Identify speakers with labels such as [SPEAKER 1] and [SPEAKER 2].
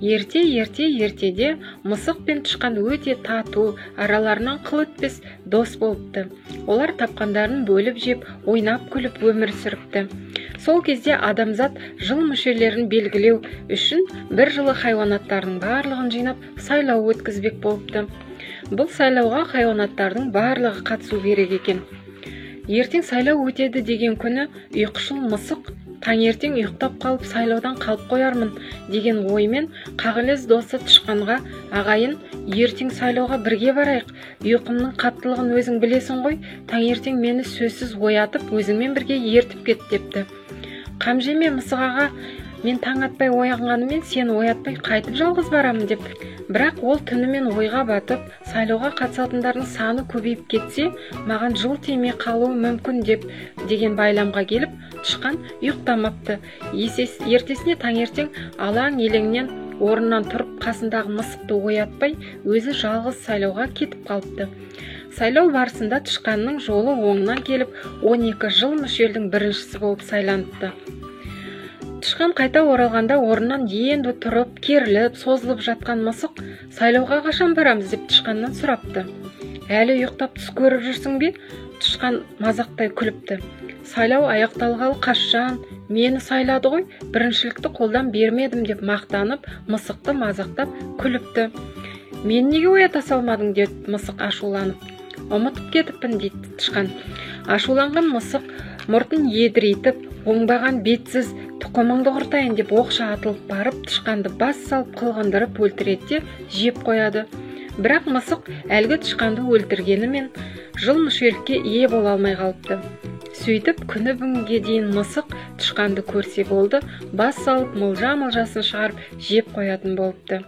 [SPEAKER 1] Ерте-ерте ертеде мысық пен тышқан өте тату, араларынан қыл өтпес дос болыпты. Олар тапқандарын бөліп жеп, ойнап күліп өмір сүріпті. Сол кезде адамзат жыл мүшелерін белгілеу үшін бір жылы хайуанаттардың барлығын жинап сайлау өткізбек болыпты. Бұл сайлауға хайуанаттардың барлығы қатысу керек екен. Ертең сайлау өтеді деген күні ұйқышыл мысық таңертең ұйықтап қалып сайлаудан қалып қоярмын деген оймен қағылез досы тышқанға: "Ағайын, ертең сайлауға бірге барайық. Ұйқымның қаттылығын өзің білесің ғой. Таңертең мені сөзсіз оятып, өзіңмен бірге ертіп кет", – депті. "Қам жеме, мысық аға, мен таң атпай оянғанымен, сені оятпай қайтып жалғыз барамын", – деп. Бірақ ол түнімен ойға батып, сайлауға қатысатындардың саны көбейіп кетсе, маған жыл тимей қалуы мүмкін деп деген байламға келіп, тышқан ұйықтамапты. Ертесіне таңертең алаң елеңнен орнынан тұрып, қасындағы мысықты оятпай, өзі жалғыз сайлауға кетіп қалыпты. Сайлау барысында тышқанның жолы оңынан келіп, 12 жыл мүшелдің біріншісі болып сайланыпты. Тышқан қайта оралғанда орнынан енді тұрып, керіліп созылып жатқан мысық: "Сайлауға қашан барамыз?" – деп тышқаннан сұрапты. "Әлі ұйықтап түс көріп жүрсің бе?" Тышқан мазақтай күліпті. "Сайлау аяқталғалы қашан? Мені сайлады ғой, біріншілікті қолдан бермедім", – деп мақтанып, мысықты мазақтап күліпті. "Мені неге оята салмадың?" – деді мысық ашуланып. "Ұмытып кетіппін", – дейді тышқан. Ашуланған мысық мұртын едірейтіп: "Оңбаған бетсіз, тұқымыңды құртайын", – деп оқша атылып барып, тышқанды бас салып қылғындырып өлтіреді де, жеп қояды. Бірақ мысық әлгі тышқанды өлтіргенімен, жыл мүшелікке ие бола алмай қалыпты. Сөйтіп, күні бүгінге дейін мысық тышқанды көрсе болды, бас салып мылжа мылжасын шығарып жеп қоятын болыпты.